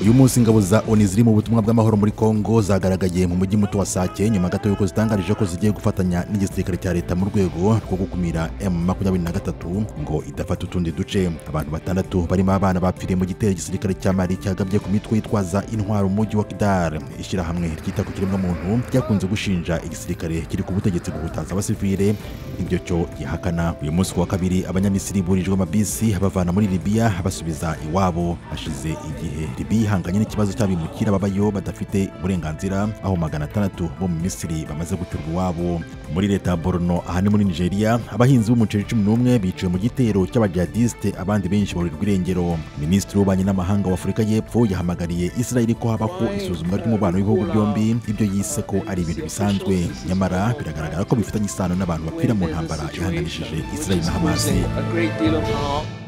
Uyu munsi ingabo za ONU ziri mu butumwa bw'amahoro muri Kongo zagaragaye mu mujyi muto wa Sake nyuma gato y'uko zitangarije ko zigiye gufatanya n'igisirikare cya leta mu rwego rwo gukumira M23 ngo idafata utundi duce. Abantu batandatu barimo abana bapfiriye mu gitero igisirikare cya Mali cyagabye ku mitwe yitwaza intwaro mu mujyi wa Kidal. Ishyirahamwe ryita ku kiremwamuntu ryakunze gushinja igisirikare kiri ku butegetsi guhutaza abasivile, ibyo cyo gihakana. Uyu munsi ku wa kabiri Abanyamisiri burijwe amabisi abavana muri Libya basubiza iwabo. Hashize igihe Libya ihanganye n'ikibazo cy'abimukira babayo badafite uburenganzira, aho 600 bo mu Misiri bamaze gucyurwa iwabo. Muri leta ya Borno, aha ni muri Nigeria, abahinzi b'umuceri 11 biciwe mu gitero cy'abajihadiste, abandi benshi baburirwa irengero. Minisitiri w'ububanyi n'amahanga wa Afurika y'Epfo yahamagariye Israel ko habaho isuzumwa ry'umubano w'ibihugu byombi, ibyo yise ko ari ibintu bisanzwe, nyamara biragaragara ko bifitanye isano n'abantu bapfira mu ntambara ihanganishije Israel na Hamas. A great deal of harm.